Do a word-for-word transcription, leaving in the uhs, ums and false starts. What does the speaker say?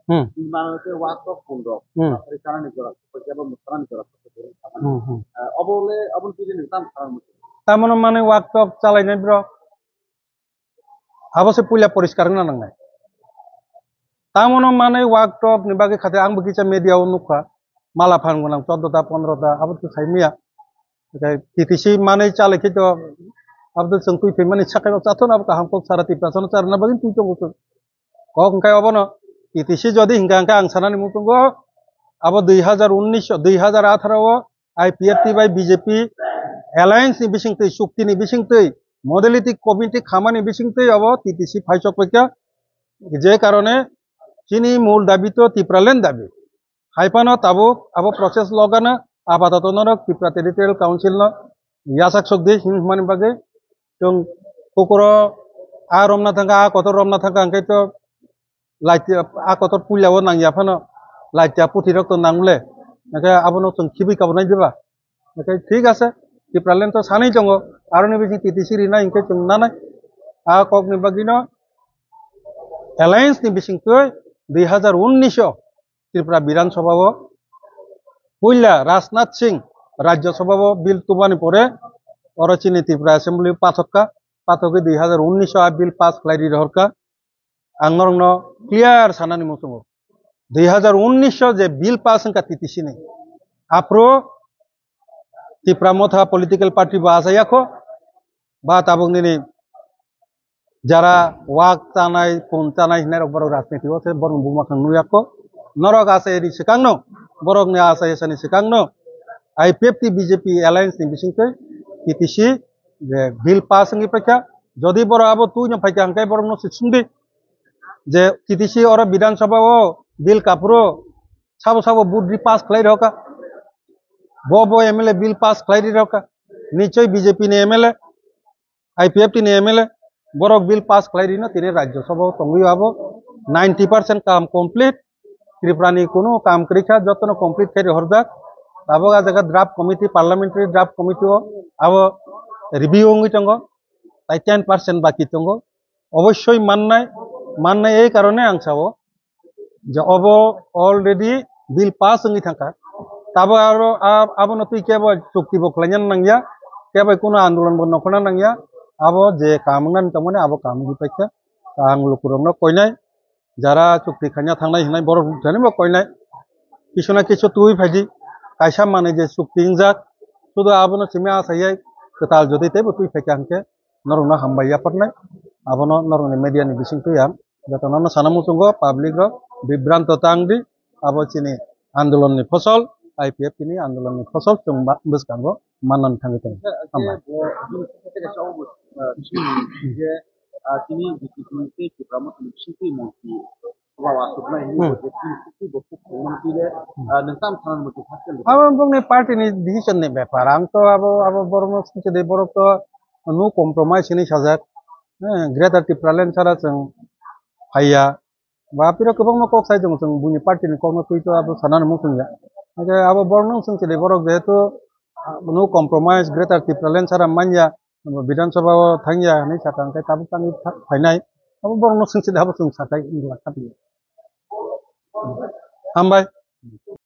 Hmm. Bini mano khe waktok punrok. Hmm. Ri kanani jora, kebo musanani jora. Hmm, hmm. Ah, obo le, obo twi ni tam khan. Tamono manwi waktok chalainai bro. Abo se puila poriskar wngna nangnai. Tamono manwi waktok ni bagwi khate ang bo kisa media o nukha. Mala phan gwnang choddo ta, pondro ta, abo to khai maya. Tei T T C manwi chalai khe to abo to chwng twi phaimani sakai bo chathon abo kaham kok sara Tiprasa no charna bagwi twi tongo chwng. Kok hwnkhe obono T T C jodi hingka hingke ang sanani muchungo abo dui hazar unnish, dui hazar atharo o I P F T bai B J P alliance ni bisingtwi, chukti ni bisingtwi, modality committee khamani bisingtwi abo T T C phaisok paikha. Je karone chini mul dabi to Tipraland dabi. Hai phano tabuk abo process logano apatoto norok Tripura Territorial Council no yasak sok di him himani bagwi chwng kokoro a romna thangkha, a kotor romna thangkha, hwnkhe to laiti a kotor puila o nangya phano laiti a puthi rok to nang le, hwnkhe abono chwng khibwi kabunai diba? Hwnkhe thik ase, Tipraland to sanwi tongo, aroni bising T T C rinai hwnkhe chwng nanai. A kokni bagwino alliance ni bisingtwi dui hazar unnish o Tripura Bidhan Sabha o puila Rajnath Singh Rajya Sabha o bill tubani pore oro chini Tripura Assembly pathokka, pathogwi dui hazar unnish o a bill pass khlai ri rohorkha. Ang norokno clear sanani muchungo, dui hazar unnish o je bill pass wngkha T T C ni, aphuru Tipra Motha political party bo achayakho, ba tabuk nini jara wak chanai, pun chanai hinai rok borok rajniti o se borok buma khang nuyakho. Norok achai ri swkangno, borokni achai sani swkangno I P F T B J P alliance ni bisingtwi T T C je bill pass wngwi paikha. Jodi borok abo twi no phaikha hwnkhe borokno se swngdi je T T C oro Bidhan Sabha o bill kaphuru sabo sabo vote ri pass khlai rokha. Bo bo M L A bill pass khlai ri rokha. Nichoi B J P ni M L A, I P F T ni M L A, borok bill pass khlai rino tini Rajya Sabha o tongwi abo ninety percent kam complete. Tripura ni kunu kam kwrwi kha, jotono complete khe rihorjak. Tabuk a jaga draft committee, parliamentary draft committee o abo review wngwi tongo, tai ten percent baki tongo. Obossoi mannai, mannai ei karone ang sao, je obo already bill pass wngwi thangkha. Tabo aro a-, abono twi kebo chukti bo khlaina nangya, kebo kuno andolon bo nokhorna nangya. Abo je kam wngnani tongmani abo kam wngwi paikha. Ang lukurokno koinai, jara chukti khaina thangnai hinai borok thani bo koinai. Kisu na kisu twi phaidi, kaisa manwi je chukti wngjak, sudu abono simi asayai kwtal jodi teibo twi phaikha hwnkhe norokno hambai yapharnai. Abono norokni media ni bisingtwi ang jotono no sana muchungo, public rok bibranto tang di, abo chini andolon ni phosol, I P F T ni andolon ni phosol chwng ba-, bwskango manna thangwi tongo. Hambai. Tini Tripura Motha ni bisingtwi montri Wow, aswk nai hinwi Hmm. bo je tini sukti bo kuk tongmani twi le, Hmm. ah, nwng tam sanani mote first time Abo bongni party ni decision ni bepar. Ang to abo, abo borokno swngchide, borok to no compromise hinwi sajak. Eh, Greater Tipraland sara chwng phaiya. Ba piro kwbangma kok sai chwng, chwng buini party ni kokno twi to abo sanani muchungya. Hwnkhe abo borokno swngchide, borok jehetu, ah, no compromise, Greater Tipraland sara manya, Bidhan Sabha o thangya hinwi sakha, hwnkhe tabuk tangwi tha-, phainai. Abo borokno swngchide, abo chwng sakhai wngla khatungya. Hambai.